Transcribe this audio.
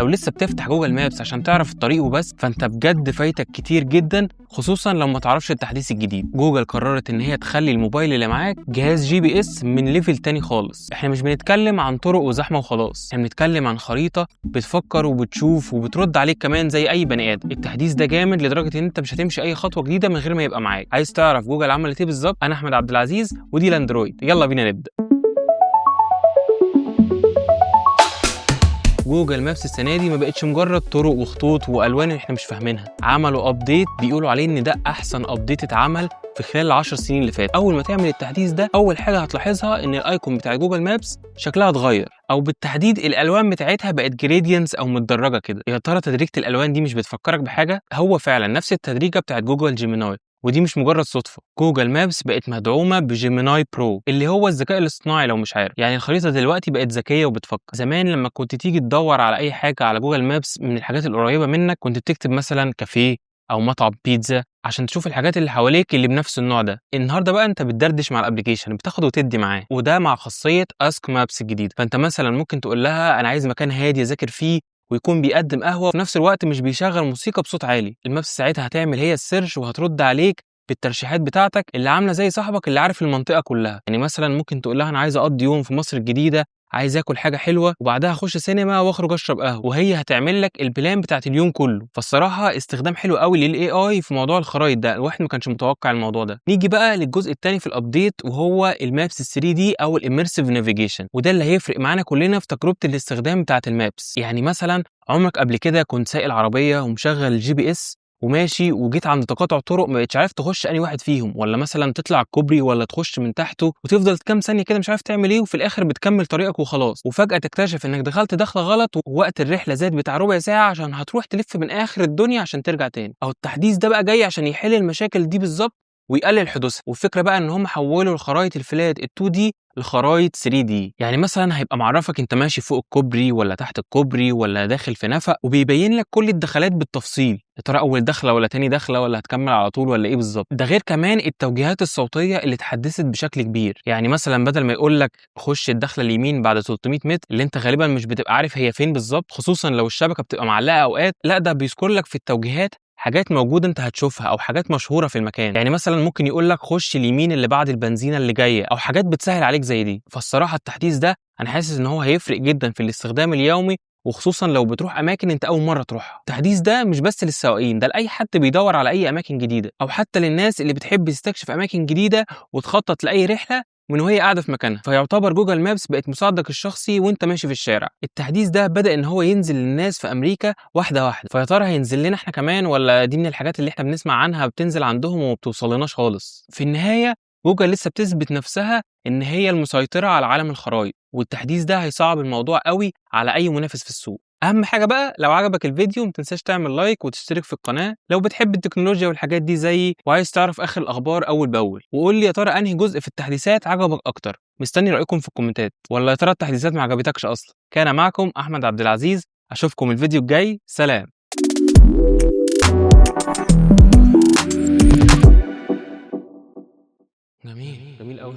لو لسه بتفتح Google Maps عشان تعرف الطريق وبس، فانت بجد فايتك كتير جدا، خصوصا لو ما تعرفش التحديث الجديد. جوجل قررت ان هي تخلي الموبايل اللي معاك جهاز GPS من level تاني خالص. احنا مش بنتكلم عن طرق وزحمه وخلاص، احنا بنتكلم عن خريطة بتفكر وبتشوف وبترد عليك كمان زي اي بني ادم. التحديث ده جامد لدرجة ان انت مش هتمشي اي خطوة جديدة من غير ما يبقى معاك. عايز تعرف جوجل عملت ايه بالظبط؟ انا احمد عبد العزيز ودي لاندرويد، يلا بينا نبدا. Google Maps السنة دي ما بقتش مجرد طرق وخطوط والوان احنا مش فاهمينها. عملوا update بيقولوا عليه ان ده احسن update اتعمل في خلال ال10 سنين اللي فاتت. اول ما تعمل التحديث ده اول حاجة هتلاحظها ان ال icon بتاع Google Maps شكلها اتغير، او بالتحديد الالوان بتاعتها بقت gradients او متدرجه كده. يا ترى تدريجه الالوان دي مش بتفكرك بحاجة؟ هو فعلا نفس التدريجه بتاعت Google Gemini، ودي مش مجرد صدفة. Google Maps بقت مدعومة ب Gemini Pro اللي هو الذكاء الاصطناعي لو مش عارف. يعني الخريطة دلوقتي بقت ذكية وبتفكر. زمان لما كنت تيجي تدور على اي حاجة على Google Maps من الحاجات القريبة منك، كنت بتكتب مثلا كافيه او مطعم بيتزا عشان تشوف الحاجات اللي حواليك اللي بنفس النوع ده. النهارده بقى انت بتدردش مع ال application، بتاخد وتدي معاه، وده مع خاصية Ask Maps الجديدة. فانت مثلا ممكن تقول لها انا عايز مكان هادي اذاكر فيه ويكون بيقدم قهوة وفي نفس الوقت مش بيشغل موسيقى بصوت عالي. ال Maps ساعتها هتعمل هي ال search وهترد عليك بالترشيحات بتاعتك اللي عامله زي صاحبك اللي عارف المنطقة كلها. يعني مثلا ممكن تقول لها انا عايز اقضي يوم في مصر الجديدة، عايز اكل حاجة حلوة وبعدها اخش سينما واخرج اشرب قهوة، وهي هتعمل لك ال plan بتاعت اليوم كله. فالصراحه استخدام حلو قوي لل AI في موضوع الخرايط ده، الواحد ما كانش متوقع الموضوع ده. نيجي بقى للجزء الثاني في ال update وهو ال Maps 3D او ال immersive navigation، وده اللي هيفرق معانا كلنا في تجربه الاستخدام بتاعت ال Maps. يعني مثلا عمرك قبل كده كنت سايق العربية ومشغل ال GPS وماشي وجيت عند تقاطع طرق ما بقتش عارف تخش انهي واحد فيهم، ولا مثلا تطلع الكوبري ولا تخش من تحته، وتفضل كام ثانية كده مش عارف تعمل ايه، وفي الاخر بتكمل طريقك وخلاص، وفجاة تكتشف انك دخلت دخله غلط ووقت الرحلة زاد بتاع ربع ساعة عشان هتروح تلف من اخر الدنيا عشان ترجع تاني. او التحديث ده بقى جاي عشان يحل المشاكل دي بالظبط ويقلل حدوثها. والفكرة بقى ان هم حولوا الخرايط ال flat ال 2D لخرايط 3D. يعني مثلا هيبقى معرفك انت ماشي فوق الكوبري ولا تحت الكوبري ولا داخل في نفق، وبيبين لك كل الدخلات بالتفصيل، يا ترى اول دخله ولا تاني دخله ولا هتكمل على طول ولا ايه بالظبط. ده غير كمان التوجيهات الصوتية اللي اتحدثت بشكل كبير. يعني مثلا بدل ما يقول لك خش الدخلة اليمين بعد 300 متر اللي انت غالبا مش بتبقى عارف هي فين بالظبط، خصوصا لو الشبكة بتبقى معلقه اوقات، لا ده بيذكر لك في التوجيهات حاجات موجودة انت هتشوفها او حاجات مشهورة في المكان. يعني مثلا ممكن يقول لك خش اليمين اللي بعد البنزينه اللي جاية، او حاجات بتسهل عليك زي دي. فالصراحه التحديث ده انا حاسس ان هو هيفرق جدا في الاستخدام اليومي، وخصوصا لو بتروح اماكن انت اول مرة تروحها. التحديث ده مش بس للسواقين، ده لاي حد بيدور على اي اماكن جديدة، او حتى للناس اللي بتحب تستكشف اماكن جديدة وتخطط لاي رحله من وهي قاعدة في مكانها. فيعتبر Google Maps بقت مساعدك الشخصي وانت ماشي في الشارع. التحديث ده بدا ان هو ينزل للناس في امريكا واحدة واحدة، فيا ترى هينزل لنا احنا كمان ولا دي من الحاجات اللي احنا بنسمع عنها بتنزل عندهم وما بتوصلناش خالص؟ في النهاية جوجل لسه بتثبت نفسها ان هي المسيطرة على عالم الخرايط، والتحديث ده هيصعب الموضوع قوي على اي منافس في السوق. اهم حاجة بقى لو عجبك الفيديو متنساش تعمل like وتشترك في القناة لو بتحب التكنولوجيا والحاجات دي زيي وعايز تعرف اخر الاخبار اول باول. وقول لي يا ترى انهي جزء في التحديثات عجبك اكتر، مستني رايكم في الكومنتات، ولا يا ترى التحديثات ما عجبتكش اصلا؟ كان معكم احمد عبد العزيز، اشوفكم الفيديو الجاي، سلام. جميل جميل قوي.